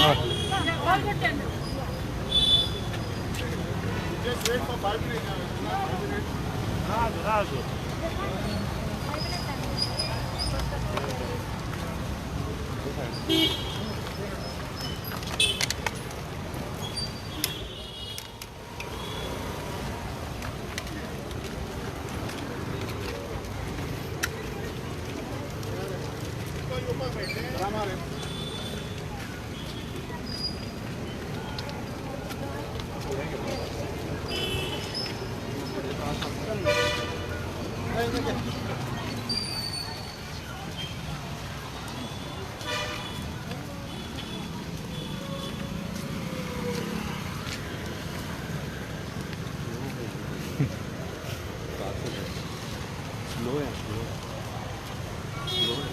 Just wait for 5 minutes. Raju, Raju. Slow Hai, slow Hai, slow है।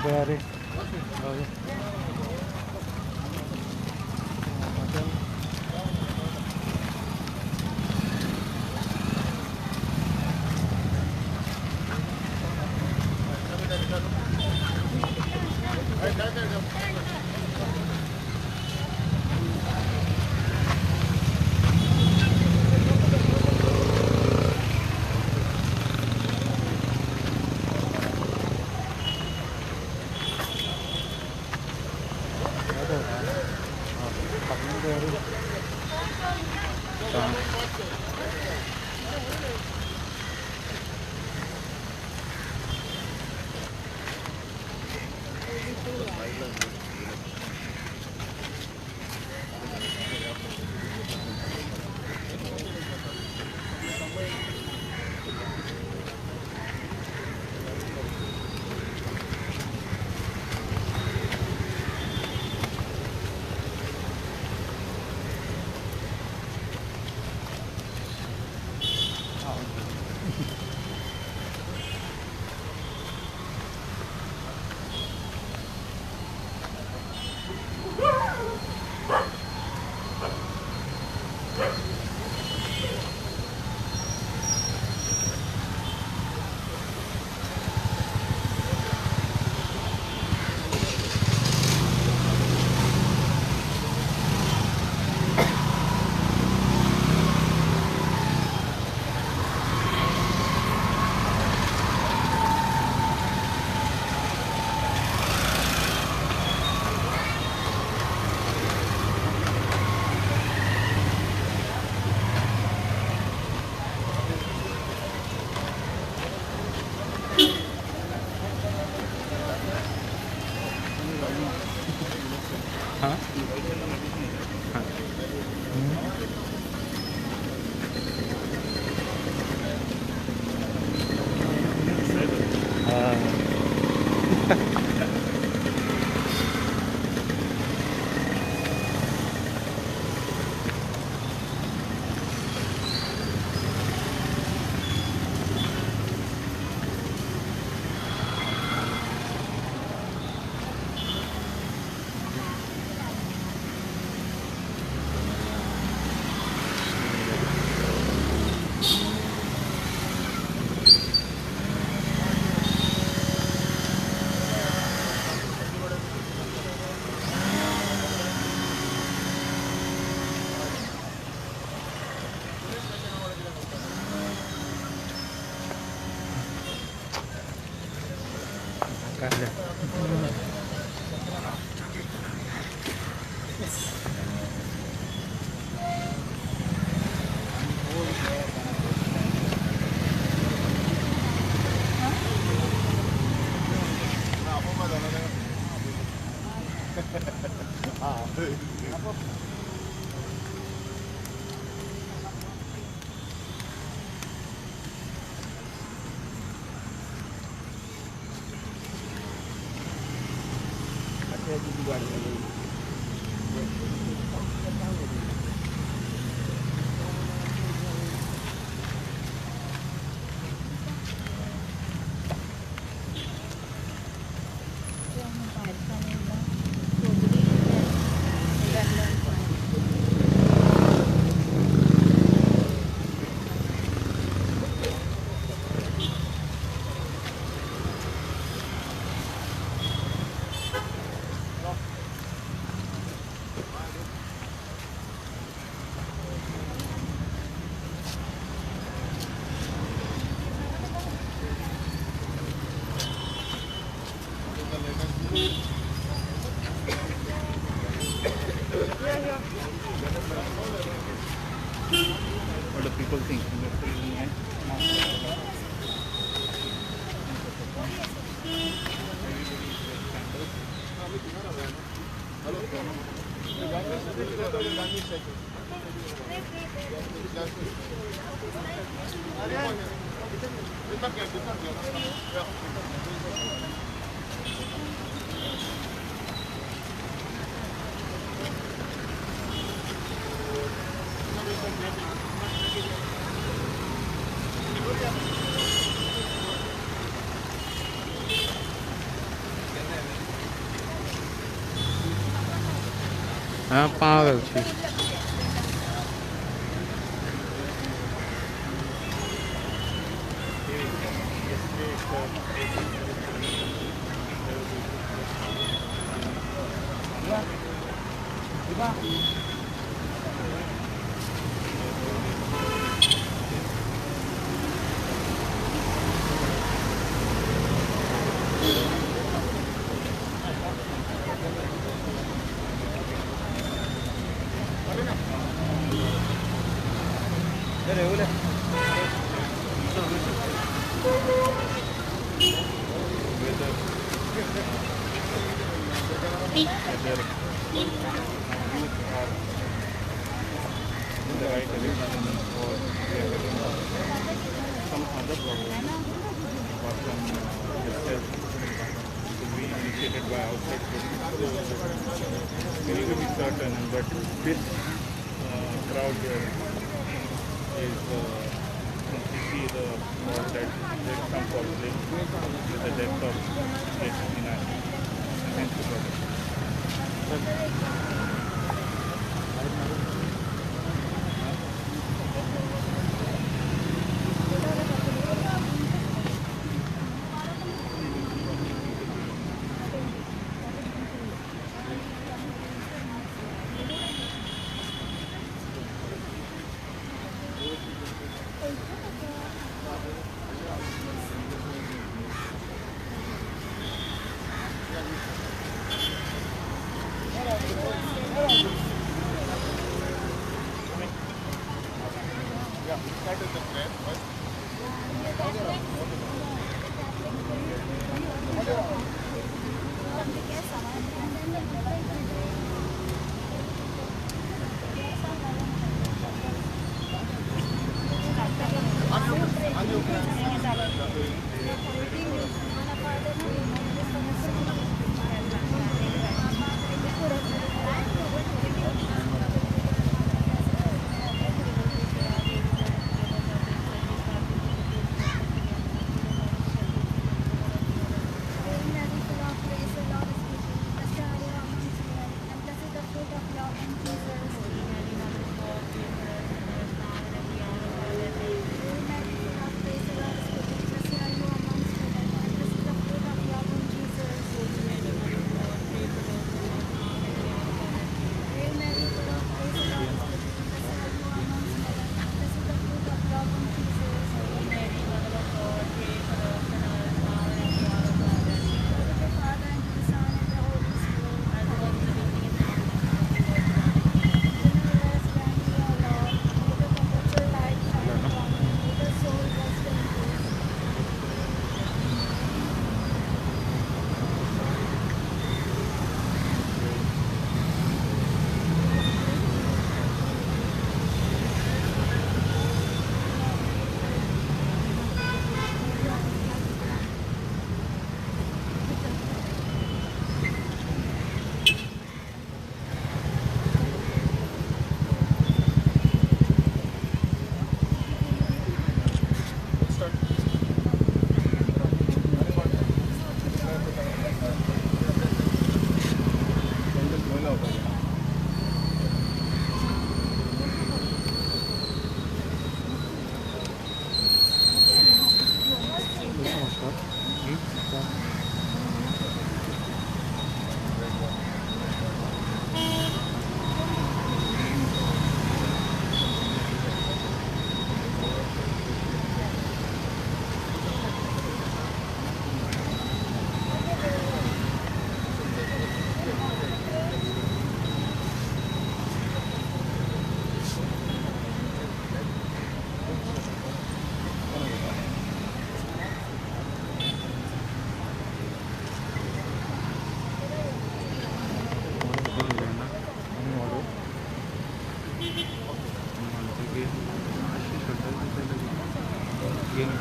तयारी। What do people think? हाँ पागल छी। Whether youth are in the right direction or they are getting some other problem apart from itself could be initiated by outside forces. So we need to be certain, but this crowd here is you see the fault that there is some fault with the death of K69 and hence the problem. Yeah, start with the prayer first.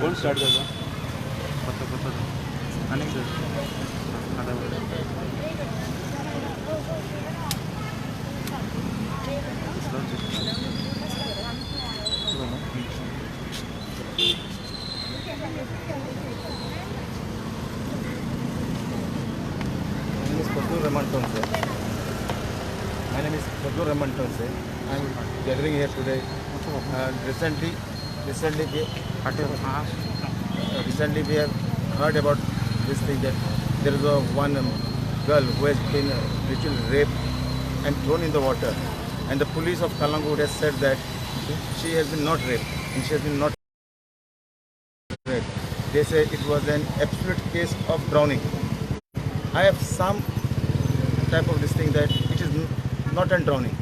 कोण start जाता पत्ता पत्ता आनी My name is Fazlur Rahman Tonse. My name is is Fazlur Rahman Tonse. I am gathering here today. Recently we have heard about this thing that there is a one girl who has been ritual raped and thrown in the water, and the police of Calangute has said that she has been not raped and she has been not raped. They say it was an absolute case of drowning. I have some type of this thing that it is not a drowning.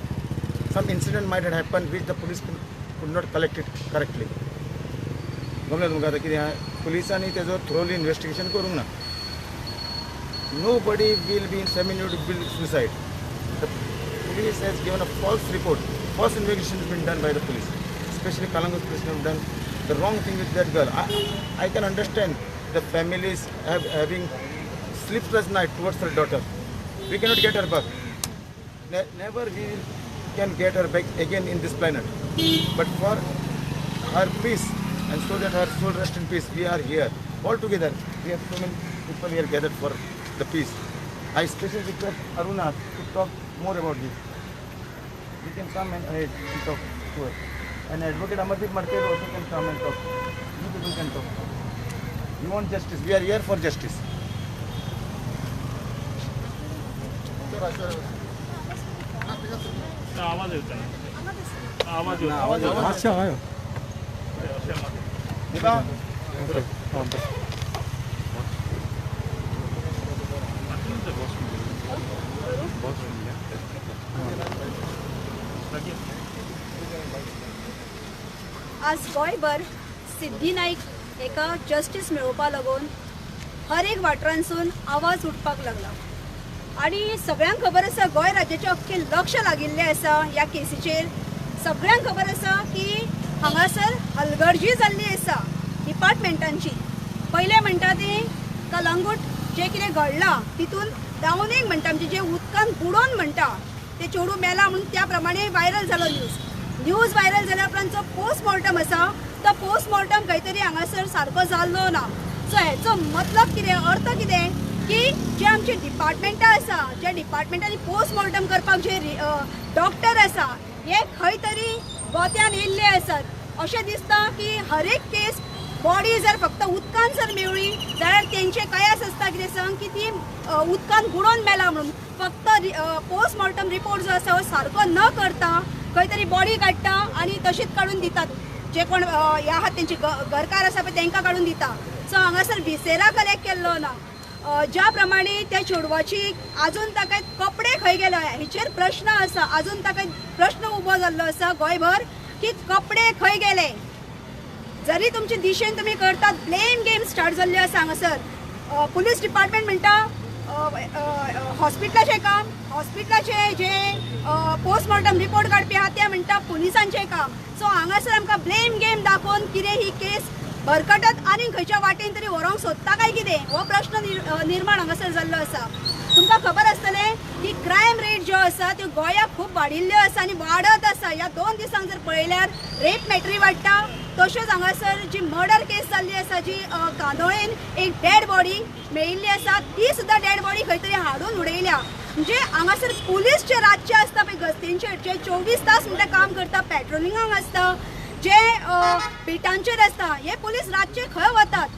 Some incident might have happened which the police could not collect it correctly. गमलें तुमकां आतां कितें आहा, पुलिसांनी तेजो thoroughly investigation करूंक ना. Nobody will be in 7 minute will suicide. The police has given a false report. False investigation has been done by the police. Especially Calangute police have done the wrong thing with that girl. I can understand the families having sleepless night towards their daughter. We cannot get her back. Never we can get her back again in this planet. But for her peace and so that her soul rest in peace, we are here all together. We have so many people here gathered for the peace. I especially request Aruna to talk more about this. You can come and ahead and talk to her. And Advocate Amardeep Madkar also can come and talk. You people can talk. We want justice. We are here for justice. आवाज येतो, आवाज येतो. मातशें हय. Diba? आज गोंयभर सिद्धी नाईक हेका justice मेळोवपा लागून हर एक वाठारांसून आवाज उठपाक लागला आनी सगळ्यांक खबर आसा, गोंय राज्याचें अख्खें लक्ष लागिल्लें आसा ह्या केसीचेर. सगळ्यांक खबर आसा की हांगासर हलगर्जी जाल्ली आसा डिपार्टमेंटांची. पयलें म्हणटा ती कलंगूट जें कितें घडलां तितून डावनींग म्हणटा, म्हणजे जें उदकान बुडोवन म्हणटा ते चेडूं मेलां म्हणून त्या प्रमाणे व्हायरल जालो न्यूज. न्यूज व्हायरल जाल्या उपरांत जो पोस्टमॉर्टम आसा तो पोस्टमॉर्टम खंय तरी हांगासर सारको जाल्लो ना. सो हेचो मतलब कितें, अर्थ कितें की जे आमचे डिपार्टमेंटां आसा, ज्या डिपार्टमेंटांनी पोस्टमॉर्टम करपाक जे डॉक्टर आसा हे खंय तरी गोत्यान येयल्ले आसात अशें दिसता. की हर एक केस बॉडी जर फक्त उदकान जर मेवळी जाल्यार तेंचे कयास आसता कितें सांग की ती उदकान बुडोवन मेला म्हणून. फक्त पोस्टमॉर्टम रिपोर्ट जो आसा हो सारको न करता खंय तरी बॉडी काडटा आनी तशीच काडून दितात. जे कोण हे आहात तेंचे घरकार आसा पळय तेंकां काडून दिता. सो हांगासर विसेरा कलेक्ट केल्लो ना. ज्या प्रमाणे त्या चेडवाची आजून ताका कपडे खंय गेले हेचेर प्रश्न आसा. आजून ताका प्रश्न उबो जाल्लो आसा गोंयभर की कपडे खंय गेले. जरी तुमचे दिशेन तुमी करतात, ब्लेम गेम स्टार्ट जाल्ली आसा हांगासर. पुलीस डिपार्टमेंट म्हणटा हॉस्पिटलाचें काम, हॉस्पिटलाचे जे पोस्टमॉर्टम रिपोर्ट काडपी आहा ते म्हणटा पुलिसांचें काम. सो हांगासर आमकां ब्लेम गेम दाखोवन कितें ही केस भरकटत आनी खंयच्या वाटेन तरी व्हरोंक सोदता काय कितें हो प्रश्न निर्माण हांगासर जाल्लो आसा. तुमकां खबर आसतलें की क्रायम रेट ज्यो आसा त्यो गोंयाक खूब वाडिल्ल्यो आसा आनी वाडत आसा. ह्या 2 दिसांक जर पळयल्यार रेप मॅटरी वाडटा, तशेंच हांगासर जी मर्डर केस जाल्ली आसा, जी कांदोळेन एक डेड बॉडी मेळिल्ली आसा ती सुद्दां डेड बॉडी खंय तरी हाडून उडयल्या. म्हणजे हांगासर पुलीस जे रातचे आसता पळय गस्तींचेर, जे 24 तास म्हणटा काम करता, पेट्रोलिंगाक आसता, जे बेटांचेर आसता, हे पुलीस रातचे खंय वतात?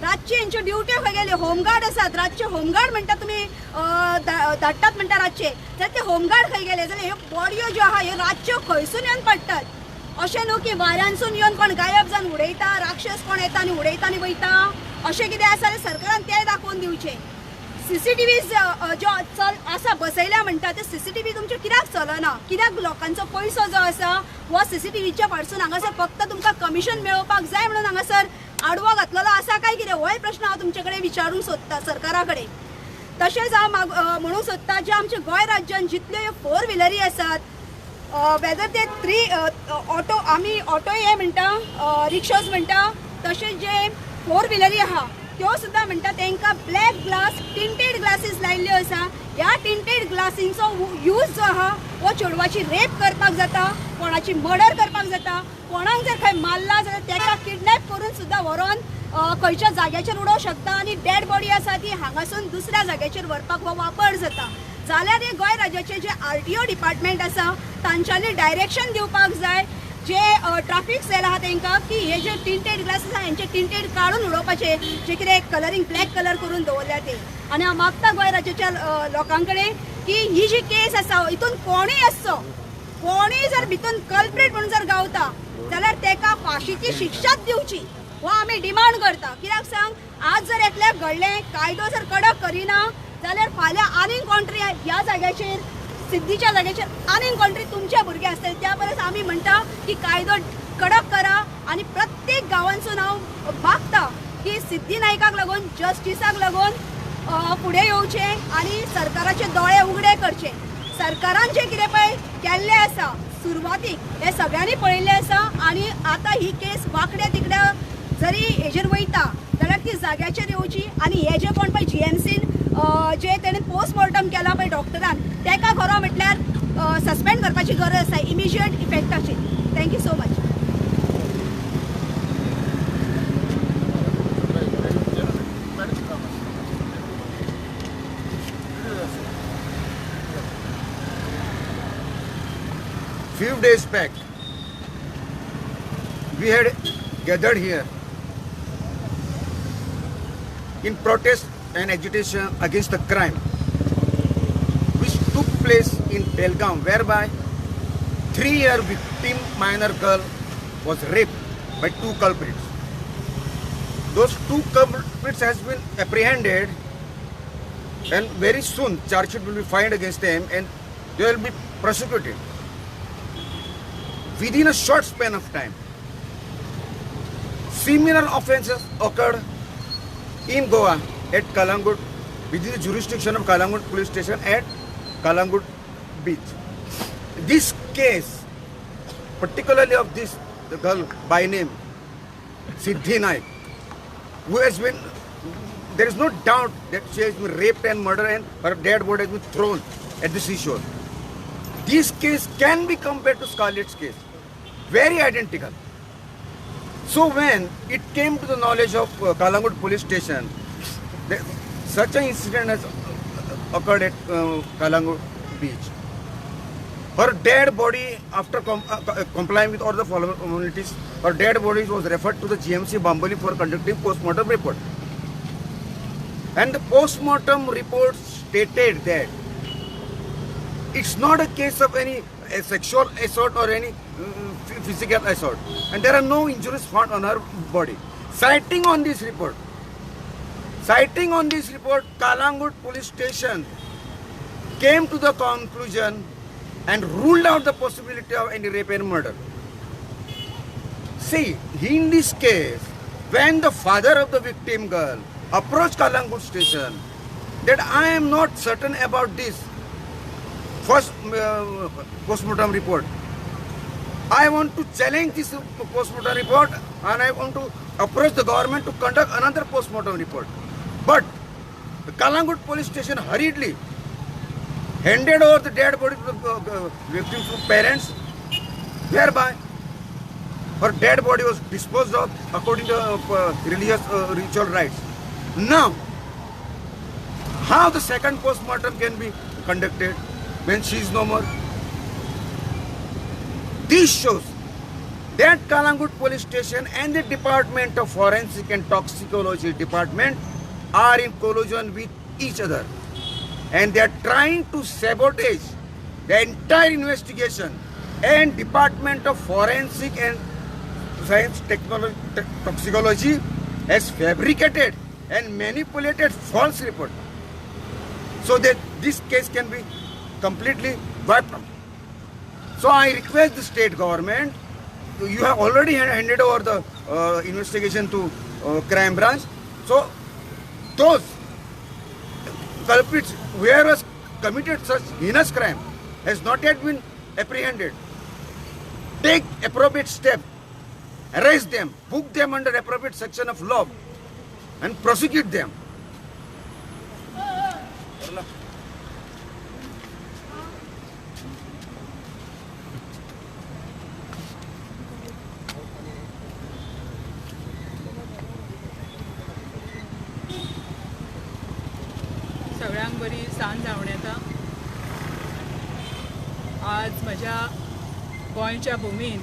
रातचे हेंच्यो ड्युट्यो खंय गेल्यो? होमगार्ड आसात रातचे, होमगार्ड म्हणटा तुमी धाडटात म्हणटा रातचे, जाल्यार ते होमगार्ड खंय गेले? जाल्यार ह्यो बॉडयो ज्यो आहा ह्यो रातच्यो खंयसून येवन पडटात? अशें न्हू की वाऱ्यांसून येवन कोण गायब जावन उडयता, राक्षस कोण येता आनी उडयता आनी वयता, अशें कितें आसा जाल्यार सरकारान तें दाखोवन दिवचें. सीसीटीव्ही ज्यो चल आसा बसयल्या म्हणटा ते सीसीटीव्ही तुमच्यो कित्याक चलना? कित्याक लोकांचो पयसो जो आसा हो सीसीटीव्हीच्या फाटसून हांगासर फक्त तुमकां कमिशन मेळोवपाक जाय म्हणून हांगासर आडवो घातलेलो आसा काय कितें होय प्रश्न हांव तुमचे कडेन विचारूंक सोदता सरकारा कडेन. तशेंच हांव म्हणूंक सोदता जे आमच्या गोंय राज्यान जितल्यो ह्यो 4 व्हिलरी आसात, वेदर ते 3 ऑटो, आमी ऑटो हे म्हणटा, रिक्षाज म्हणटा, तशेंच जे 4 व्हिलरी आहा त्यो सुद्दां म्हणटा तेंकां ब्लॅक ग्लास, टिंटेड ग्लासीस लायिल्ल्यो आसा. ह्या टिंटेड ग्लासींचो यूज जो आहा हो चेडवाची रेप करपाक जाता, कोणाची मर्डर करपाक जाता, कोणाक जर खंय मारला जाल्यार तेका किडनॅप करून सुद्दां व्हरोन खंयच्या जाग्याचेर उडोवंक शकता आनी डेड बॉडी आसा ती हांगासून दुसऱ्या जाग्याचेर व्हरपाक हो वापर जाता. जाल्यार हे गोंय राज्याचे जे आरटीओ डिपार्टमेंट आसा तांच्यांनी डायरेक्शन दिवपाक जाय जे ट्राफीक सेल आहा तांकां की हे जे टिंटेड ग्लास आसा हेंचे टिंटेड काडून उडोवपाचे, जे कितें कलरींग ब्लॅक कलर करून दवरल्या ते. आनी हांव मागता गोंय राज्याच्या लोकां कडेन की ही जी केस आसा हितून कोणूय आसचो, कोणूय जर भितून कल्प्रेट म्हणून जर गावता जाल्यार तेका फांशीची शिक्षाच दिवची हो आमी डिमांड करता. कित्याक सांग, आज जर एकल्याक घडलें, कायदो जर कडक करिना जाल्यार फाल्यां आनीक कोण तरी ह्या जाग्याचेर, सिद्धीच्या जाग्याचेर आनीक कोण तरी तुमचे भुरगे आसतले. त्या परस आमी म्हणटा की कायदो कडक करा आनी प्रत्येक गांवांसून हांव मागता की सिद्धी नायकाक लागून, जस्टिसाक लागून फुडें येवचें आनी सरकाराचे दोळे उगडे करचे. सरकारान जें कितें पळय केल्लें आसा सुरवातीक हें सगळ्यांनी पळयल्लें आसा आनी आतां ही केस वांकड्या तिकड्या जरी हेजेर वयता जाल्यार ती जाग्याचेर येवची. आनी हे जे कोण पळय जीएमसीन जे तेणें पोस्टमॉर्टम केला पळय डॉक्टरान, तेका खरो म्हटल्यार सस्पेंड करपाची गरज आसा immediate इफेक्टाची. Thank you so much. Few days back, we had gathered here in protest and agitation against the crime which took place in Belgaum, whereby 3-year victim minor girl was raped by 2 culprits. Those 2 culprits has been apprehended and very soon charge sheet will be filed against them and they will be prosecuted. Within a short span of time, similar offences occurred in Goa at Calangute, within the jurisdiction of Calangute police station at Calangute beach. This case, particularly of this the girl by name Siddhi Naik, who has been, there is no doubt that she has been raped and murdered and her dead body has been thrown at the seashore. This case can be compared to Scarlett's case, very identical. So when it came to the knowledge of Calangute police station, such an incident has occurred at Calangute beach. Her dead body, after complying with all the formalities, her dead body was referred to the GMC Bambolim for conducting post-mortem report. And the post-mortem report stated that it's not a case of any sexual assault or any physical assault, and there are no injuries found on her body. Citing on this report, Calangute police station came to the conclusion and ruled out the possibility of any rape and murder. See, in this case, when the father of the victim girl approached Calangute station that I am not certain about this first post-mortem report, I want to challenge this post-mortem report and I want to approach the government to conduct another post-mortem report. But the Calangute police station hurriedly handed over the dead body to the victim's parents, whereby her dead body was disposed of according to religious ritual rites. Now, how the second post-mortem can be conducted when she is no more? This shows that Calangute police station and the Department of Forensic and Toxicology Department are in collusion with each other, and they are trying to sabotage the entire investigation. And Department of Forensic and Science Technology Toxicology has fabricated and manipulated false report so that this case can be completely wiped out. So I request the state government, you have already handed over the investigation to crime branch. So those culprits who has committed such heinous crime has not yet been apprehended. Take appropriate step, arrest them, book them under appropriate section of law and prosecute them. सगळ्यांक बरी सांज जावन येता. आज म्हज्या गोंयच्या भुमीन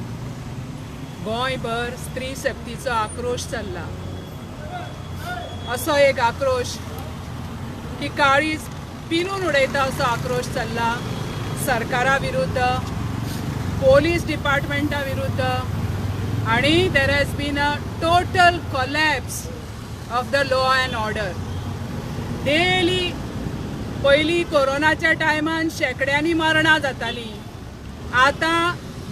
गोंयभर स्त्री शक्तीचो आक्रोश चल्ला. असो एक आक्रोश की काळीज पिनून उडयता असो आक्रोश चल्ला सरकारा विरुद्ध, पोलीस डिपार्टमेंटा विरुद्ध आनी there has been a total collapse of the law and order. Daily पयलीं कोरोनाच्या टायमान शेंकड्यांनी मरणां जातालीं, आतां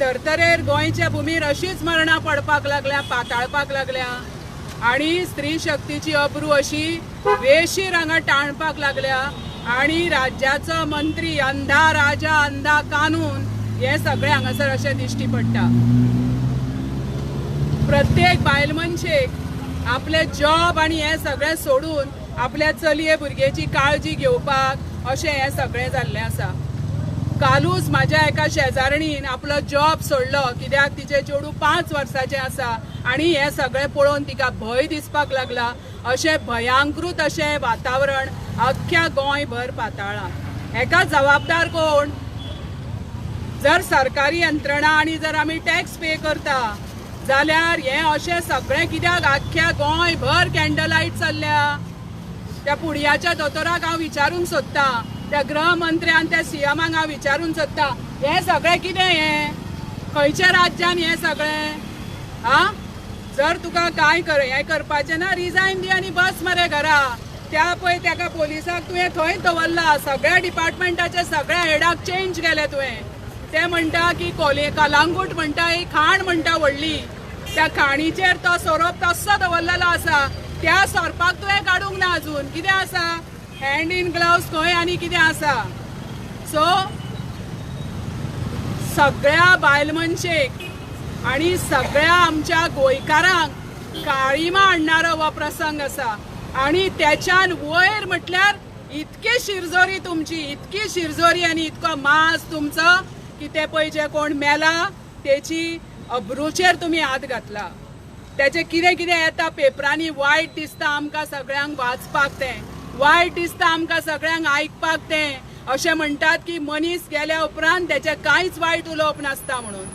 धर्तरेर गोंयच्या भुमीर अशीच मरणां पडपाक लागल्या, पाताळपाक लागल्या आनी स्त्री शक्तीची अब्रू अशी वेशीर हांगा टाणपाक लागल्या आनी राज्याचो मंत्री अंधा राजा अंधा कानून हे सगळें हांगासर अशें दिश्टी पडटा. प्रत्येक बायल मनशेक आपले जॉब आनी हें सगळें सोडून आपल्या चलये भुरग्याची काळजी घेवपाक अशें हें सगळें जाल्लें आसा. कालूच म्हाज्या एका शेजारणीन आपलो जॉब सोडलो कित्याक तिचें चेडूं 5 वर्सांचें आसा आनी हें सगळें पळोवन तिका भंय दिसपाक लागला. अशें भयांकृत अशें वातावरण अख्ख्या गोंयभर पाताळां. हेका जबाबदार कोण? जर सरकारी यंत्रणा आनी जर आमी टॅक्स पे करता जाल्यार हें अशें सगळें कित्याक आख्ख्या गोंयभर कॅन्डल लायट चल्ल्या? त्या पुडयाच्या दोतोराक हांव विचारूंक सोदतां, त्या गृहमंत्र्यान त्या सीएमाक हांव विचारूंक सोदतां, हें सगळें कितें? हें खंयच्या राज्यान हें सगळें? आं, जर तुका कांय हें करपाचें ना रिजायन दी आनी बस मरे घरा. त्या पळय ताका पोलिसाक तुवें थंय दवरला, सगळ्या डिपार्टमेंटाच्या सगळ्या हेडाक चेंज केले तुवें. ते म्हणटा की कलांगूट म्हणटा ही खाण म्हणटा व्हडली, त्या खाणीचेर तो सोरोप तस्सो दवरलेलो आसा, त्या सोरपाक तुवें काडूंक ना अजून. कितें आसा? हँड इन ग्लव्स खंय आनी कितें आसा? सो सगळ्या बायल मनशेक आनी सगळ्या आमच्या गोंयकारांक काळीमा हाडणारो हो प्रसंग आसा. आनी तेच्यान वयर म्हटल्यार इतकी शिरजोरी तुमची, इतकी शिरजोरी आनी इतको मास तुमचो की ते पळय जे कोण मेला तेची अब्रूचेर तुमी हात घातला. तेचें कितें कितें येता पेपरांनी, वायट दिसता आमकां सगळ्यांक वाचपाक, तें वायट दिसता आमकां सगळ्यांक आयकपाक. तें अशें म्हणटात की मनीस गेल्या उपरांत तेचें कांयच वायट उलोवप नासता म्हणून.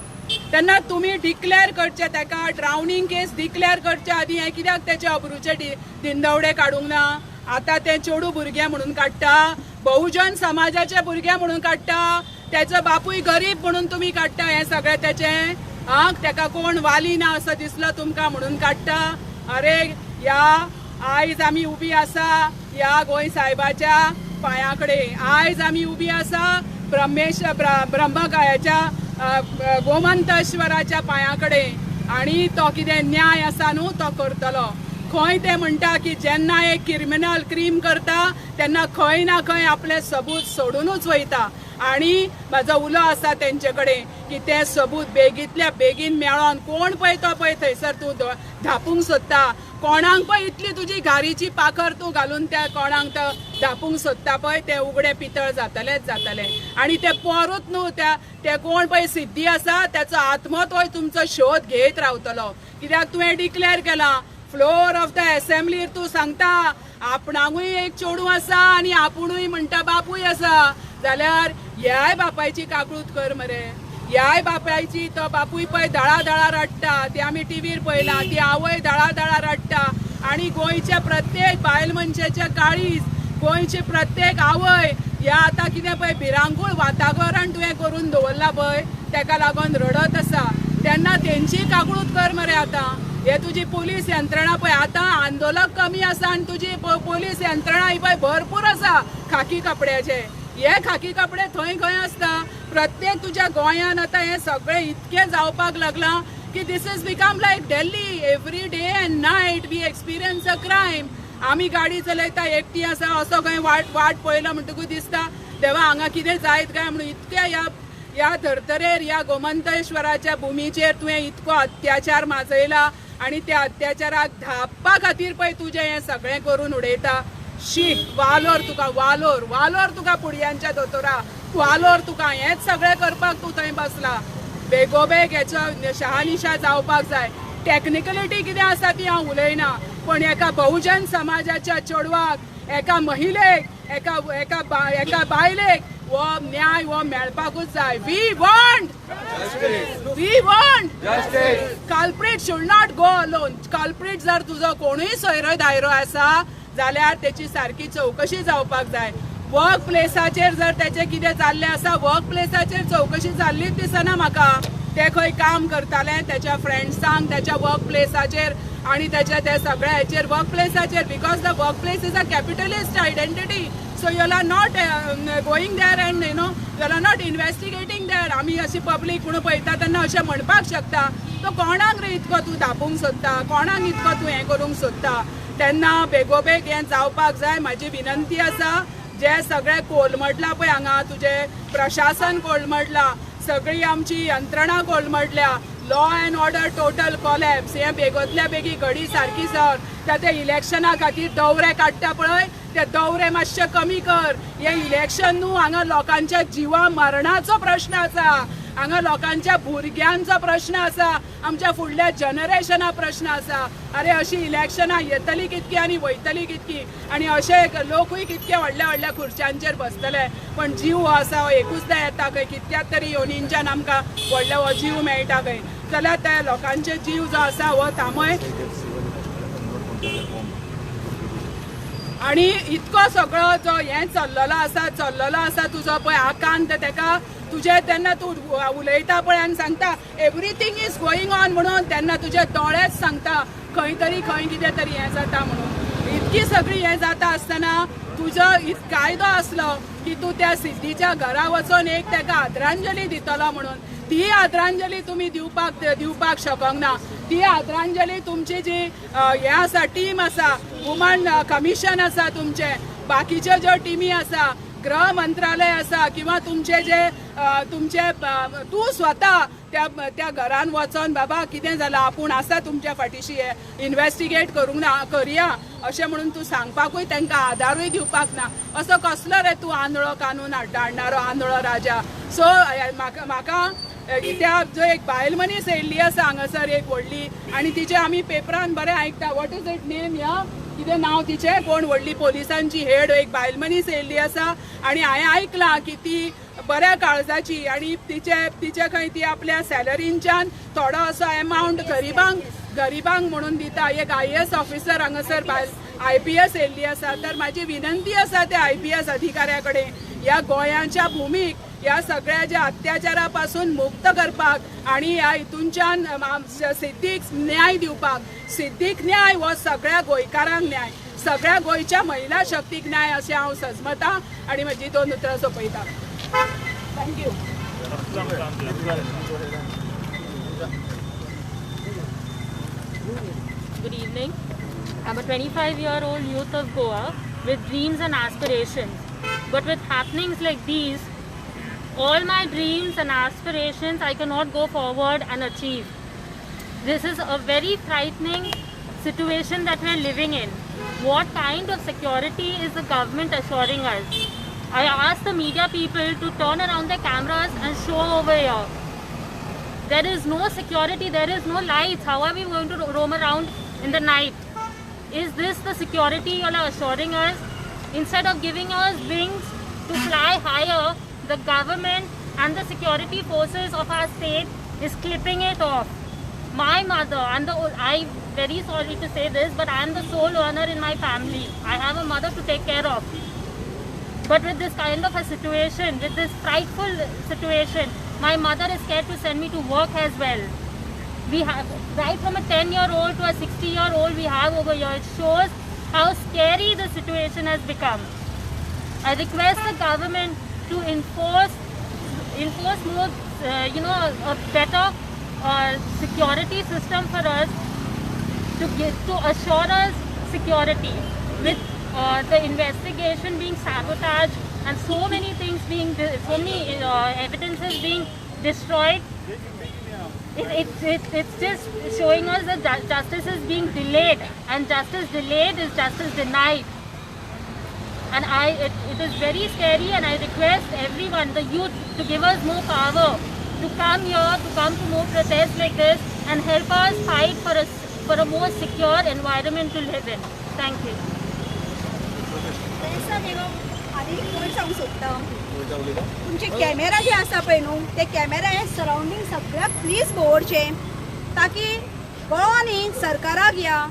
तेन्ना तुमी डिक्लेर करचें तेका, ड्रावनींग केस डिक्लेर करचे आदी हें कित्याक तेचे अब्रूचे दिंदवडे काडूंक ना? आतां तें चेडूं भुरगें म्हणून काडटा, बहुजन समाजाचे भुरगे म्हणून काडटा, तेचो बापूय गरीब म्हणून तुमी काडटा हें सगळें तेचें. आं, तेका कोण वाली ना असो दिसलो तुमकां म्हणून काडटा. अरे ह्या आयज आमी उबी आसा ह्या गोंय साहेबाच्या पांया कडेन, आयज आमी उबी आसा ब्रह्मगायाच्या गोमंतेश्वराच्या पांया कडेन. आनी तो कितें न्याय आसा न्हू तो करतलो. खंय ते म्हणटा की जेन्ना एक क्रिमिनल क्रीम करता तेन्ना खंय ना खंय आपले सबूत सोडुनूच वयता. आनी म्हाजो उलो आसा तेंचे कडेन की ते सबूत बेगींतल्या बेगीन मेळोन कोण पळय तो पळय थंयसर तूं धापूंक सोदता, कोणाक पळय इतली तुजी घारीची पाखर तूं घालून त्या कोणाक तो धापूंक सोदता पळय ते उगडे पितळ जातलेच जातले. आनी ते पोरूत न्हू त्या ते कोण पळय सिद्धी आसा तेचो आत्महत्वय तुमचो शोध घेत रावतलो. कित्याक तुवें डिक्लेर केलां फ्लोर ऑफ the एसेंब्लीर, तूं सांगता आपणाकूय एक चेडूं आसा आनी आपुणूय म्हणटा बापूय आसा, जाल्यार ह्याय बापायची काकळूत कर मरे. ह्याय बापायची, तो बापूय पळय दळा दळा रडटा, ती आमी टिवीर पळयला, ती आवय दळा दळा रडटा. आनी गोंयच्या प्रत्येक बायल मनशेच्या काळीज, गोंयची प्रत्येक आवय ह्या आतां कितें पळय भिरांकूळ वातावरण तुवें करून दवरलां पळय तेका लागून रडत आसा. तेन्ना तेंची काकळूत कर मरे. आतां हे तुजी पोलीस यंत्रणा पळय आतां आंदोलक कमी आसा आनी तुजी पोलीस यंत्रणा ही पळय भरपूर आसा खाकी कपड्याचे. हे खाकी कपडे थंय खंय आसता प्रत्येक तुज्या गोंयान. आतां हें सगळें इतकें जावपाक लागलां की this is become like Delhi. Every day and night we experience a crime. आमी गाडी चलयता एकटी आसा असो खंय वाट पळयलो म्हणटकूच दिसता देवा हांगा कितें जायत काय म्हणून. इतक्या ह्या धर्तरेर ह्या गोमंतेश्वराच्या भुमीचेर तुवें इतको अत्याचार माजयला आनी त्या अत्याचाराक धापपा खातीर पळय तुजें हें सगळें करून उडयता. शीक वालोर तुका, वालोर वालोर तुका पुडयांच्या दोतोरा, वालोर तुका. हेंच सगळें करपाक तूं थंय बसला. बेगोबेग हेचो शहानिशा जावपाक जाय. टॅक्निकलिटी कितें आसा ती हांव उलयना, पण एका बहुजन समाजाच्या चेडवाक, एका महिलेक, एका एका एका बायलेक हो न्याय हो मेळपाकूच जाय. We want justice, we want justice. Culprit should not go alone. Culprit जर तुजो कोणूय सोयरो दायरो आसा जाल्यार तेची सारकी चवकशी जावपाक जाय. वर्क प्लेसाचेर जर तेचें कितें जाल्लें आसा, वर्क प्लेसाचेर चवकशी जाल्लीच दिसना म्हाका. ते खंय काम करताले तेच्या फ्रेंड्सांक तेच्या वर्क प्लेसाचेर आनी तेच्या ते सगळ्या हेचेर work प्लेसाचेर, because the work place is a capitalist identity. So you are not going there and you know you are not investigating there. आमी अशी पब्लीक म्हणून पळयता तेन्ना अशें म्हणपाक शकता, तो कोणाक रे इतको तूं धापूंक सोदता, कोणाक इतको तूं हें करूंक सोदता. तेन्ना बेगोबेग हें जावपाक जाय. म्हाजी विनंती आसा, जे सगळे कोलमडला पळय हांगा तुजें प्रशासन कोलमडला, सगळी आमची यंत्रणा कोलमडल्या, law and order total collapse. हें बेगोतल्या बेगी घडी सारकी सर. त्या इलेक्शना खातीर दौरे काडटा पळय, ते दौरे मातशे कमी कर. हें इलेक्शन न्हू, हांगा लोकांच्या जिवा मरणाचो प्रश्न आसा, हांगा लोकांच्या भुरग्यांचो प्रश्न आसा, आमच्या फुडल्या जनरेशना प्रश्न आसा. अरे अशी इलेक्शनां येतली कितकी आनी वयतली कितकी, आनी अशे लोकूय कितके व्हडल्या व्हडल्या खुर्च्यांचेर बसतले, पण जीव हो आसा हो एकूचदा येता खंय, कितक्यात तरी योनींच्यान आमकां व्हडलो हो जीव मेळटा खंय. जाल्यार त्या लोकांचे जीव जो आसा हो थांबय. आनी इतको सगळो जो हें चल्लेलो आसा, चल्लेलो आसा तुजो पळय आकांत तेका तुजे, तेन्ना तूं उलयता पळय आनी सांगता एवरीथींग is going on म्हणून, तेन्ना तुजे दोळेच सांगता खंय तरी खंय कितें तरी हें जाता म्हणून. इतकी सगळी हें जाता आसतना तुजो कायदो आसलो की तूं त्या सिद्धीच्या घरा वचोन एक तेका आदरांजली दितलो म्हणून, ती आदरांजली तुमी दिवपाक शकोंक ना. ती आदरांजली तुमची जी हें आसा टीम आसा, वुमन कमिशन आसा, तुमचे बाकीच्यो ज्यो टिमी आसा, गृह मंत्रालय आसा, किंवा तुमचे जे तुमचे तूं स्वता त्या त्या घरान वचोन बाबा कितें जालां आपूण आसा तुमच्या फाटीशी, हें इन्वेस्टिगेट करूंक ना करया अशें म्हणून तूं सांगपाकूय तांकां आदारूय दिवपाक ना. असो कसलो रे तूं आंधळो कानून हाडणारो आंधळो राजा. सो म्हाका त्या जो एक बायल मनीस येयल्ली आसा हांगासर एक व्हडली, आनी तिचे आमी पेपरान बरें आयकता, what is it name, ह्या कितें नांव तिचें, कोण व्हडली पोलिसांची हेड एक बायल मनीस येयल्ली आसा, आनी हांवें आयकलां की ती बऱ्या काळजाची आनी तिचे खंय ती आपल्या सॅलरींच्यान थोडो असो एमावंट गरिबांक म्हणून दिता. एक IAS officer हांगासर बायल IPS येयल्ली आसा. तर म्हाजी विनंती आसा त्या IPS अधिकाऱ्या कडेन, ह्या गोंयाच्या भुमीक ह्या सगळ्या ज्या अत्याचारा पासून मुक्त करपाक आनी ह्या हितूनच्यान सिद्धीक न्याय दिवपाक. सिद्धीक न्याय हो सगळ्या गोंयकारांक न्याय, सगळ्या गोंयच्या महिला शक्तीक न्याय अशें हांव सजमता आनी म्हजी दोन उतरां सोंपयता. Thank you. Good evening. I'm a 25-year-old youth of Goa with dreams and aspirations. But with happenings like these, all my dreams and aspirations I cannot go forward and achieve. This is a very frightening situation that we are living in. What kind of security is the government assuring us? I ask the media people to turn around their cameras and show over here. There is no security, there is no lights. How are we going to roam around in the night? Is this the security you are assuring us? Instead of giving us wings to fly higher, the government and the security forces of our state is clipping it off. My mother, I'm very sorry to say this, but I am the sole earner in my family. I have a mother to take care of. But with this kind of a situation, with this frightful situation, my mother is scared to send me to work as well. We have, right from a 10-year-old to a 60-year-old we have over here. It shows how scary the situation has become. I request the government to enforce more, a better security system for us, to assure us security. With the investigation being sabotaged and so many things being, so many evidences being destroyed, it's just showing us that justice is being delayed, and justice delayed is justice denied. And it is very scary, and I request everyone, the youth, to give us more power, to come here, to come to more protests like this, and help us fight for a more secure environment to live in. Thank you. आनी point सांगूंक सोदता, तुमचे camera जे आसा पळय न्हू ते camera हे surrounding सगळ्याक प्लीज दवरचे ताकी कळो न्ही सरकाराक या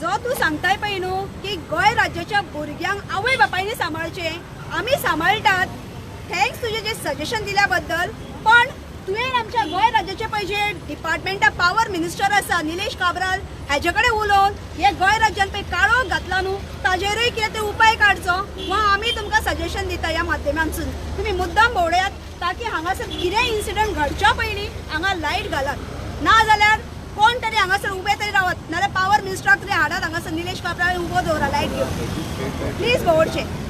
जो तूं सांगताय पळय न्हू की गोंय राज्याच्या भुरग्यांक आवय बापायनी सांबाळचें, आमी सांबाळटात, thanks तुजें जें सजेशन दिल्या बद्दल. पण तुवें आमच्या गोंय राज्याचे पळय जे डिपार्टमेंटा पावर मिनिस्टर आसा निलेश काब्राल हाजे कडेन उलोवन हे गोंय राज्यान पळय काळोख घातला न्हू ताजेरूय कितें ते उपाय काडचो वा आमी तुमकां सजेशन दिता ह्या माध्यमांतसून. तुमी मुद्दाम भोंवडयात ताकी हांगासर कितेंय इन्सिडंट घडच्या पयलीं हांगा लायट घालात, ना जाल्यार कोण तरी हांगासर उबे तरी रावत, नाजाल्यार पावर मिनिस्टराक तरी हाडात हांगासर निलेश काब्राल उबो दवरा लायट घेवन, प्लीज भोंवडचें.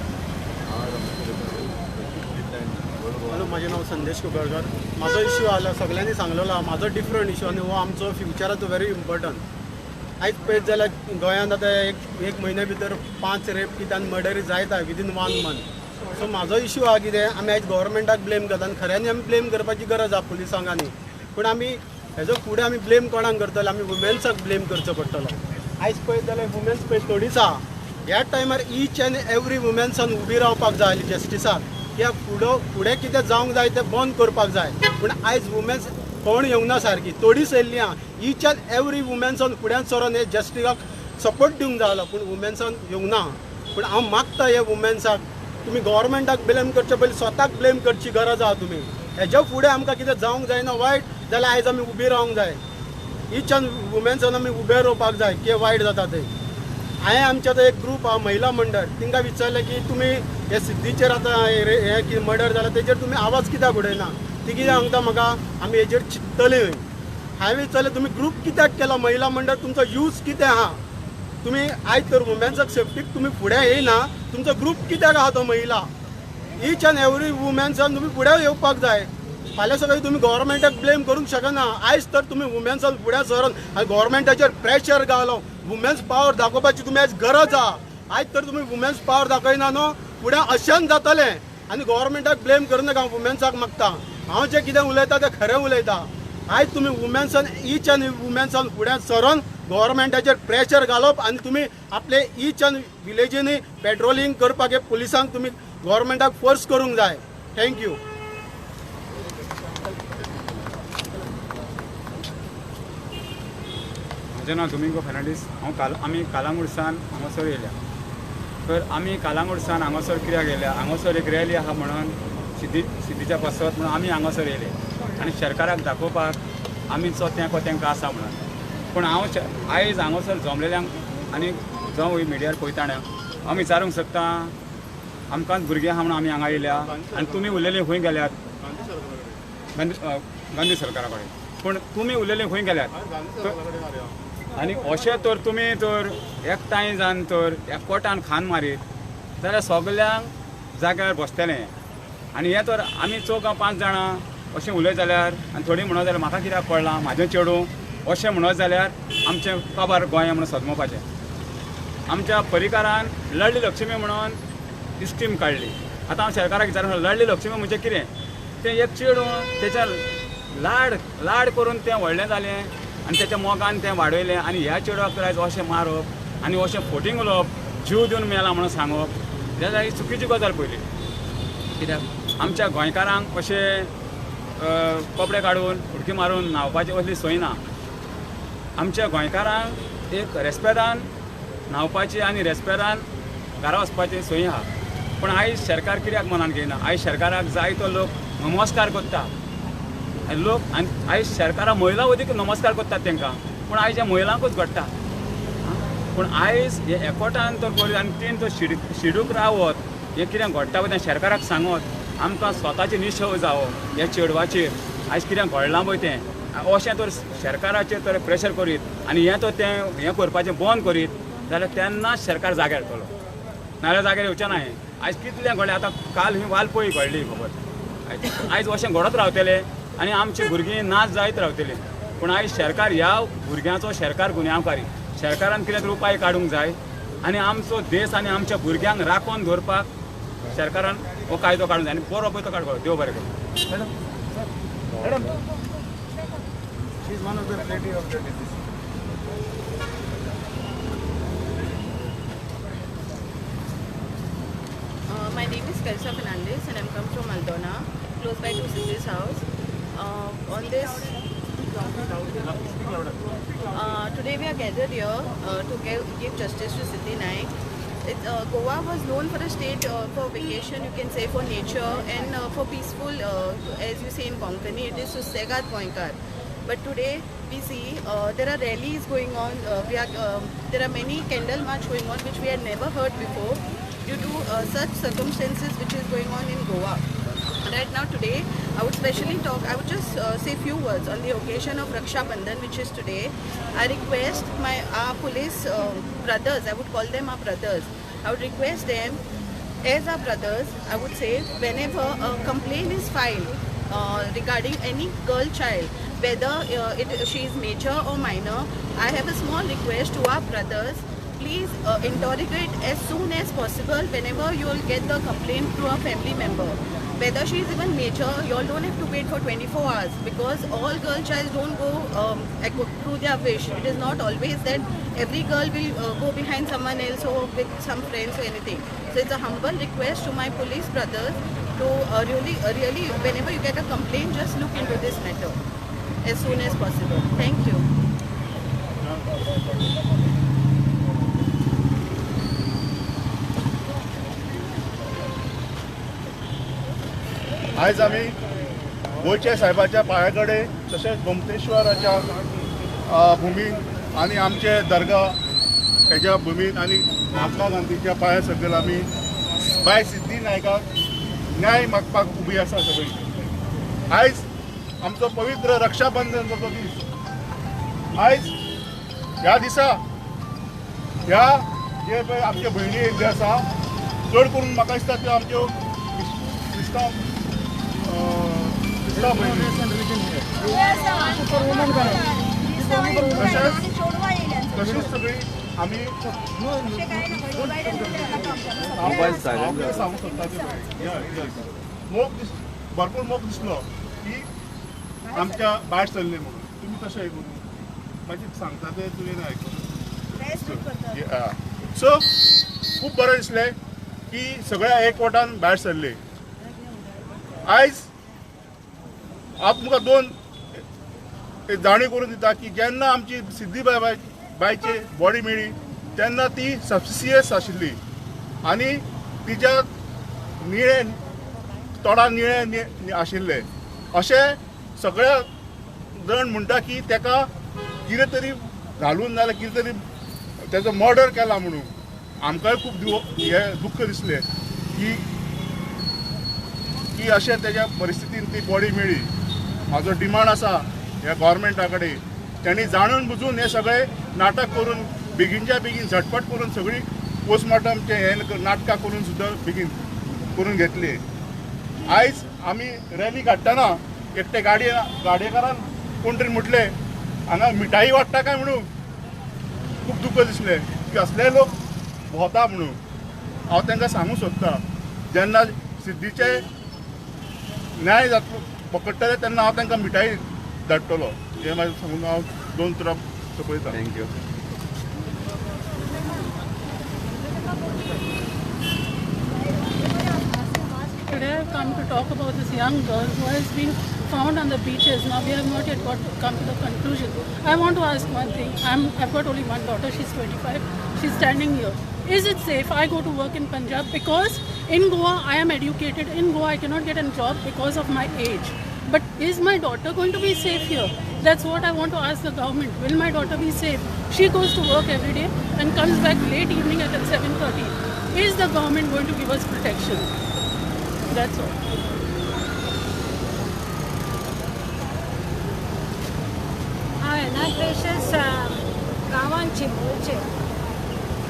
हॅलो, म्हाजें नांव संदेश कुंकळकर. म्हाजो इश्यू आसलो सगळ्यांनी सांगलेलो आहा, म्हाजो डिफरंट इश्यू आनी हो आमचो फ्युचराचो व्हेरी इम्पोर्टंट. आयज पळयत जाल्यार गोंयांत आतां एक म्हयन्या भितर 5 रेप कितें आनी मर्डरी जायत आहा विदीन 1 मंथ. सो म्हाजो इश्यू आहा कितें, आमी आयज गव्हर्मेंटाक ब्लेम करता आनी खऱ्यांनी आमी ब्लेम करपाची गरज आहा पुलिसांक आनी, पूण आमी हेजो फुडें आमी ब्लेम कोणाक करतले, आमी वुमेन्साक ब्लेम करचो पडटलो. आयज पळयत जाल्यार वुमेन्स पळय थोडीच आहा, ह्या टायमार ईच एन्ड एवरी वुमेन्सान उबी रावपाक जाय जस्टिसाक, कित्याक फुडें कितें जावंक जाय तें बंद करपाक जाय. पूण आयज वुमेन्स कोण येवंक ना सारकी, थोडीच येयल्ली आहा. ईच एन्ड एवरी वुमेन्सान फुड्यान सरोन हे जस्टिसाक सपोर्ट दिवंक जाय जालो, पूण वुमेन्सान येवंक ना. पूण हांव मागता हे वुमेन्साक, तुमी गव्हर्मेंटाक ब्लेम करचे पयलीं स्वताक ब्लेम करची गरज आहा. तुमी हेज्या फुडें आमकां कितें जावंक जायना वायट जाल्यार आयज आमी उबी रावंक जाय, ईच एन्ड वुमेन्सान आमी उबे रावपाक जाय कितें वायट जाता तें. हांवें आमच्या आतां एक ग्रूप आहा महिला मंडळ, तांकां विचारलें की तुमी हे सिद्धीचेर आतां हें कितें मर्डर जाला तेजेर तुमी आवाज कित्याक उडयना, ती कितें सांगता म्हाका आमी हेजेर चिंततली. हांवें विचारलें तुमी ग्रूप कित्याक केला महिला मंडळ, तुमचो यूज कितें आहा, तुमी आयज तर वुमेन्साक सेफ्टीक तुमी फुडें येयना, तुमचो ग्रूप कित्याक आहा तो महिला. ईच एन्ड एवरी वुमेन्सान तुमी फुडें येवपाक जाय. फाल्यां सकाळीं तुमी गव्हर्मेंटाक ब्लेम करूंक शकना. आयज तर तुमी वुमेन्सान फुडें सरून आनी गव्हर्मेंटाचेर प्रेशर घालो, वुमेन्स पावर दाखोवपाची तुमी आयज गरज आहा. आयज तर तुमी वुमेन्स पावर दाखयना न्हू फुडें अशेंच जातलें आनी गव्हर्मेंटाक ब्लेम करूं नाका. हांव वुमेन्साक मागता, हांव जें कितें उलयता तें खरें उलयता. आयज तुमी वुमेन्सान ईच एन्ड वुमेन्सान फुडें सरून गव्हर्मेंटाचेर प्रेशर घालप आनी तुमी आपले ईच एन्ड विलेजींनी पेट्रोलिंग करपाक हे पुलिसांक तुमी गव्हर्मेंटाक फोर्स करूंक जाय. Thank you. म्हजें नांव दोमिंगो फेर्नांडीस. हांव आमी कालांगुटसान हांगासर येयल्या. तर आमी कालांगुटसान हांगासर कित्याक येयल्या, हांगासर एक रॅली आहा म्हणून सिद्धीच्या पासत म्हणून आमी हांगासर येयले आनी सरकाराक दाखोवपाक आमीचो तेंको तांकां आसा म्हणून. पूण हांव आयज हांगासर जमलेल्यांक आनी जावं मिडियार पळयतना हांव विचारूंक सोदता, आमकांच भुरगीं आहा म्हणून आमी हांगा येयल्या आनी तुमी उलयले खंय गेल्यात गांधी सरकारा कडेन, पूण तुमी उलयले खंय गेल्यात. आनी अशें तर तुमी तर एकठांय जावन तर एकवटान खान मारीत जाल्यार सगल्यांक जाग्यार बसतलें. आनी हें तर आमी चौगां 5 जाणां अशें उलयत जाल्यार आनी थोडीं म्हणत जाल्यार म्हाका कित्याक पडलां म्हाजें चेडूं अशें म्हणत जाल्यार आमचें काबार गोंय म्हणून सदमोवपाचें. आमच्या परिकारान लाडली लक्ष्मी म्हणून स्कीम काडली. आतां हांव सरकाराक विचारूंक लाडली लक्ष्मी म्हणजे कितें, तें एक चेडूं तेच्या लाड लाड करून तें व्हडलें जालें आनी तेच्या मोगान तें वाडयलें आनी ह्या चेडवाक तर आयज अशें मारप आनी अशें फोटींग उलोवप, जीव दिवन मेला म्हणून सांगप, जाल्यार ही चुकीची गजाल पयली. कित्याक आमच्या गोंयकारांक अशें कपडे काडून उडकी मारून न्हांवपाची असली सोय ना. आमच्या गोंयकारांक एक रेस्पेदान न्हांवपाची आनी रेस्पेदान घरा वचपाची सोय आहा. पूण आयज सरकार कित्याक मनान घेयना. आयज सरकाराक जाय तो लोक नमस्कार करता लोक आनी आयज सरकारा महिला वतीक नमस्कार करतात तांकां, पूण आयज ह्या महिलांकूच घडटा. पूण आयज हे एकवटान तर करीत आनी तेण तो शिडूक रावत हें कितें घडटा पळय तें सरकाराक सांगत आमकां स्वताचे निश्चय जावो ह्या चेडवाचेर आयज कितें घडलां पळय तें अशें तर सरकाराचेर तर प्रेशर करीत आनी हें तर तें हें करपाचें बंद करीत जाल्यार तेन्नाच सरकार जाग्यार येतलो, नाजाल्यार जाग्यार येवचें ना. हें आयज कितलें घडलें, आतां काल ही वालपय घडली खबर, आयज अशें घडत रावतलें आनी आमची भुरगीं नाच जायत रावतलीं. पूण आयज सरकार ह्या भुरग्यांचो सरकार गुन्यांवकारी, सरकारान कितें तरी उपाय काडूंक जाय आनी आमचो देश आनी आमच्या भुरग्यांक राखून दवरपाक सरकारान हो कायदो काडूंक जाय आनी बरो पळय तो काडपाक. देव बरें करूं. My name is Kelsa Fernandez and I'm come from Aldona, close by to Siddhi's house. On this, today we are gathered here to give justice to Siddhi Naik. Goa was known for a state for vacation, you can say, for nature and for peaceful, as you say in Konkani, it is Susegat Goenkar. But today we see there are rallies going on, there are many candle march going on which we had never heard before due to such circumstances which is going on in Goa. Right now today, I would specially talk, I would just say few words on the occasion of Raksha Bandhan, which is today. I request our police brothers, I would call them our brothers, I would request them as our brothers, I would say whenever a complaint is filed regarding any girl child, whether she is major or minor, I have a small request to our brothers, please interrogate as soon as possible whenever you will get the complaint through a family member. Whether she is even major, you all don't have to wait for 24 hours because all girl child don't go through their wish. It is not always that every girl will go behind someone else or with some friends or anything. So it's a humble request to my police brothers to really, whenever you get a complaint, just look into this matter as soon as possible. Thank you. आयज आमी गोंयच्या साहेबाच्या पांया कडेन तशेंच गोमतेश्वराच्या भुमीन आनी आमचे दर्गा हेज्या भुमीन आनी महात्मा गांधीच्या पांया सकयल आमी बाय सिद्धी नायकाक न्याय मागपाक उबी आसा सगळी. आयज आमचो पवित्र रक्षाबंधनाचो दीस. आयज ह्या दिसा ह्या जे पळय आमच्यो भयणी जे आसा चड करून म्हाका दिसता त्यो आमच्यो क्रिस्तांव तशीच सगळी आमी सांगूंक सोदता मोग भरपूर मोग दिसलो की आमच्या भायर सरले म्हणून तुमी तशें आयकून मागीर सांगता तें तुवें आयकून. सो खूब बरें दिसलें की सगळ्या एकवटान भायर सरले. आयज हांव तुमकां दोन जाणीव करून दिता की जेन्ना आमची सिद्धी बायची बॉडी मेळ्ळी तेन्ना ती सबसियस आशिल्ली आनी तिच्या निळे तोंडार निळे आशिल्ले. अशें सगळे जण म्हणटा की ताका कितें तरी घालून नाजाल्यार कितें तरी तेजो मर्डर केला म्हणून. आमकांय खूब हे दुख्ख दिसलें की की अशें तेज्या परिस्थितीन ती बॉडी मेळ्ळी. म्हाजो डिमांड आसा ह्या गव्हर्मेंटा कडेन तेणी जाणून बुजून हे सगळे नाटक करून बेगीनच्या बेगीन झटपट करून सगळी पोस्टमॉर्टमचे हे नाटकां करून सुद्दां बेगीन करून घेतली. आयज आमी रॅली काडटना एकटे गाडयेकारान कोण तरी म्हटलें हांगा मिठाई वाडटा काय म्हणून. खूब दुख्ख दिसलें की असले लोक भोंवता म्हणून. हांव तांकां सांगूंक सोदता जेन्ना सिद्धीचे न्याय जातलो पकडटले तेन्ना हांव तांकां मिठाई धाडटलो हें म्हाजें सांगून हांव दोन उतरां सोंपयता. Thank you. Today I have come to talk about this young girl who has been found on the beaches. Now we have not yet come to the conclusion. I want to ask one thing. I've got only one daughter. She's 25. She's standing here. Is it safe? I go to work in Punjab because in Goa I am educated. In Goa I cannot get a job because of my age. But is my daughter going to be safe here? That's what I want to ask the government. Will my daughter be safe? She goes to work every day and comes back late evening at 7:30. Is the government going to give us protection? That's all. हांवें precious गांवांत चिंबलचें.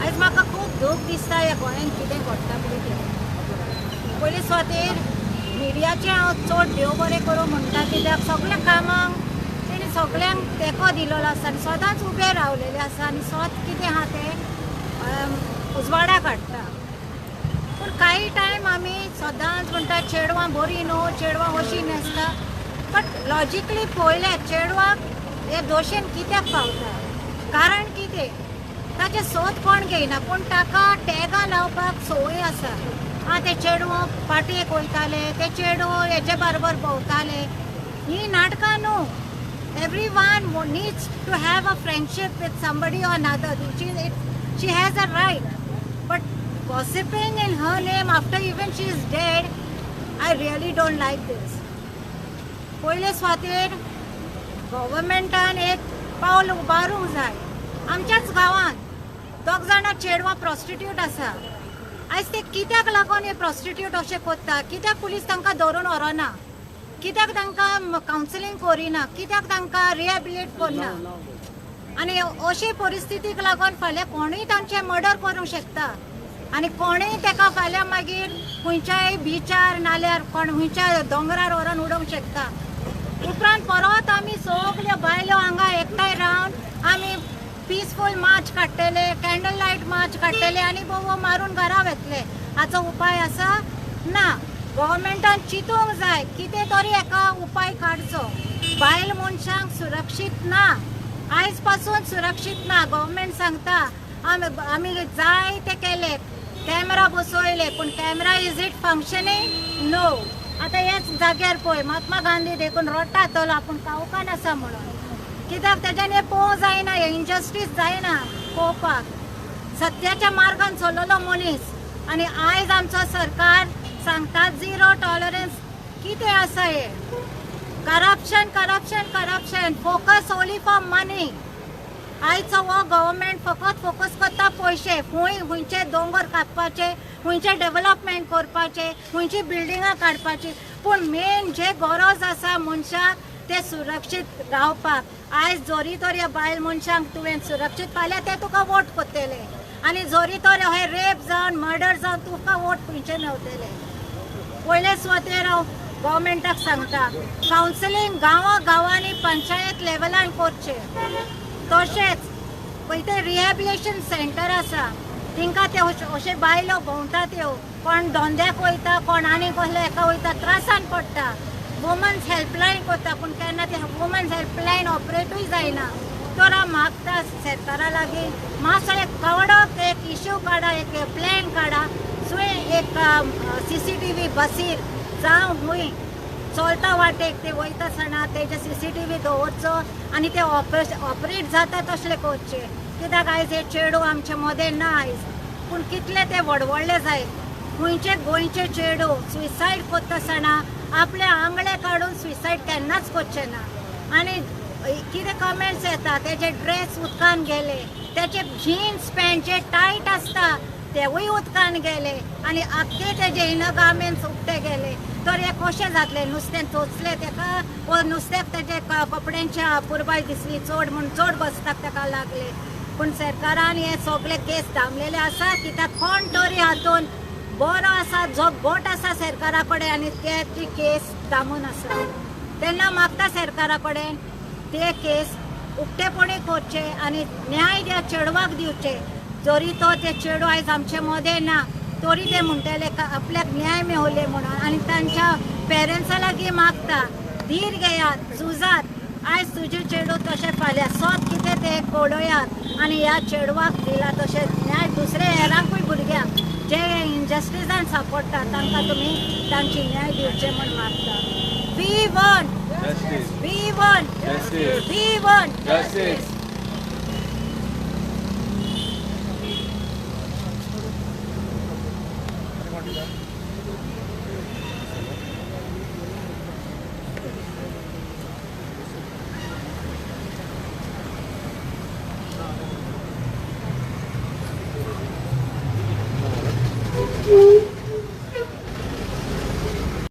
आयज म्हाका खूब दूख दिसता ह्या गोंयांत कितें घडटा पळय तें. पयलीं स्वातेर मिडियाचें हांव चड देव बरें करूं म्हणटा कित्याक सगळ्या कामांक तेणी सगळ्यांक तेंको दिलेलो आसा आनी सदांच उबे रावलेले आसा आनी सत कितें आहा तें उजवाडाक हाडटा. पूण कांय टायम आमी सदांच म्हणटा चेडवां बरीं न्हू, चेडवां अशीं न्हेसता, बट लॉजिकली पळयल्यार चेडवाक हे दोशेन कित्याक पावता, कारण कितें ताचें सोद कोण घेयना, पूण ताका टॅगां लावपाक संवय आसा. आं ते चेडूं पाटयेक वयताले, ते चेडूं हेजे बरोबर भोंवताले, ही नाटकां न्हू. Everyone needs to have a friendship with somebody or another. She has a right. But gossiping in her name after even she is dead, I really don't like this. पयले स्वातेर गव्हर्मेंटान एक पावल उबारूंक जाय. आमच्याच गांवांत दोग जाणां चेडवां प्रोस्टिट्यूट आसा. आयज ते कित्याक लागून हे प्रोस्टिट्यूट अशें करता? कित्याक पुलीस तांकां धरून व्हरना? कित्याक तांकां कावन्सिलींग करिना? कित्याक तांकां रिहेबिलिट करना? आनी अशे परिस्थितीक लागून फाल्यां कोणूय तांचें मर्डर करूंक शकता आनी कोणूय ताका फाल्यां मागीर खंयच्याय बिचार नाल्यार कोण खंयच्या दोंगरार व्हरोन उडोवंक शकता. उपरांत परत आमी सगल्यो बायलो हांगा एकठांय रावन आमी पिसफूल मार्च काडटले, कॅन्डल लायट मार्च काडटले आनी बोवो मारून घरा वतले. हाचो उपाय आसा ना. गव्हर्मेंटान चिंतूंक जाय कितें तरी एका उपाय काडचो. बायल मनशांक सुरक्षीत ना, आयज पासून सुरक्षीत ना. गव्हर्मेंट सांगता आमी जाय ते केले, कॅमेरा बसयले, पूण camera is it functioning? No. आतां हेच जाग्यार पळय महात्मा गांधी देखून रडटा तो आपूण कावकान आसा म्हणून. कित्याक तेज्यान हें पळोवंक जायना, हें इनजस्टीस जायना पळोवपाक. सत्याच्या मार्गान चललो मनीस आनी आयज आमचो सरकार सांगता झिरो टॉलरन्स. कितें आसा हें? Corruption, corruption, corruption, focus only for money. आयचो हो गव्हर्मेंट फकत फोकस करता पयशे, खंय खंयचे दोंगर कापपाचे, खंयचे डेवलपमेंट करपाचे, खंयची बिल्डिंगां काडपाची, पूण मेन जे गरज आसा मनशाक ते सुरक्षीत रावपाक. आयज जरी तर ह्या बायल मनशांक तुवें सुरक्षीत फाल्यां ते तुका वोट करतले आनी जरी तर हे रेप जावन मर्डर जावन तुका वोट खंयचे मेवतले? पयले स्वतेर हांव गव्हर्मेंटाक सांगता कावन्सिलींग गांवा गांवांनी पंचायत लेवलान करचें. तशेंच पळय ते रिहेबिलिटेशन सेंटर आसा तिंका ते अशे बायलो भोंवता त्यो, कोण धंद्याक वयता, कोण आनी कसले हेका वयता, त्रासान पडटा. वुमन्स हेल्पलायन करता पूण केन्ना ते वुमन्स हेल्पलायन ऑपरेटूय जायना. तर हांव मागता सरकारा लागीं मातसो एक कडक एक इश्यू काडा, एक प्लॅन काडा, सुय एक CCTV बसीर जावं हुंय चलता वाटेक ते वयता आसतना तेजे CCTV दवरचो आनी ते ऑपरेट जाता तसलें करचें. कित्याक आयज हे चेडूं आमचे मदें ना आयज, पूण कितले ते व्हड व्हडले जायत. खंयचे गोंयचे चेडूं सुसायड करता आसतना आपले आंगळे काडून सुसायड केन्नाच करचें ना. आनी कितें कमेंट्स येता, तेजे ड्रेस उदकान गेले, तेजे जिन्स पॅन्ट जे टायट आसता तेवूय उदकान गेले आनी आख्खे तेजे इनर गार्मेंट्स उक्ते गेले. तर हे कशें जातलें? नुस्तें चोचलें तेका वो नुस्त्याक तेजे कपड्यांची अपुरबाय दिसली चड म्हूण चड बसताक तेका लागले. पूण सरकारान हे सगळे केस दामलेले आसा कित्याक कोण तरी हातून बरो आसा जो गोट आसा सरकारा कडेन आनी ते ती केस दामून आसा. तेन्ना मागता सरकारा कडेन ते केस उक्तेपणी करचे आनी न्याय त्या चेडवाक दिवचे. जरी तो ते चेडू आयज आमचे मदें ना तरी ते म्हणटले आपल्याक न्याय मेवले म्हणून. आनी तांच्या पेरंट्सा लागीं मागता धीर घेयात, झुजात, आयज तुजें चेडूं तशें फाल्यां सोद कितें तें कळयात आनी ह्या चेडवाक दिला तशें न्याय दुसऱ्या हेरांकूय भुरग्यांक जे इनजस्टिसान सापडटा तांकां तुमी तांची न्याय दिवचे म्हूण मागता. We want justice. We want justice. We want justice.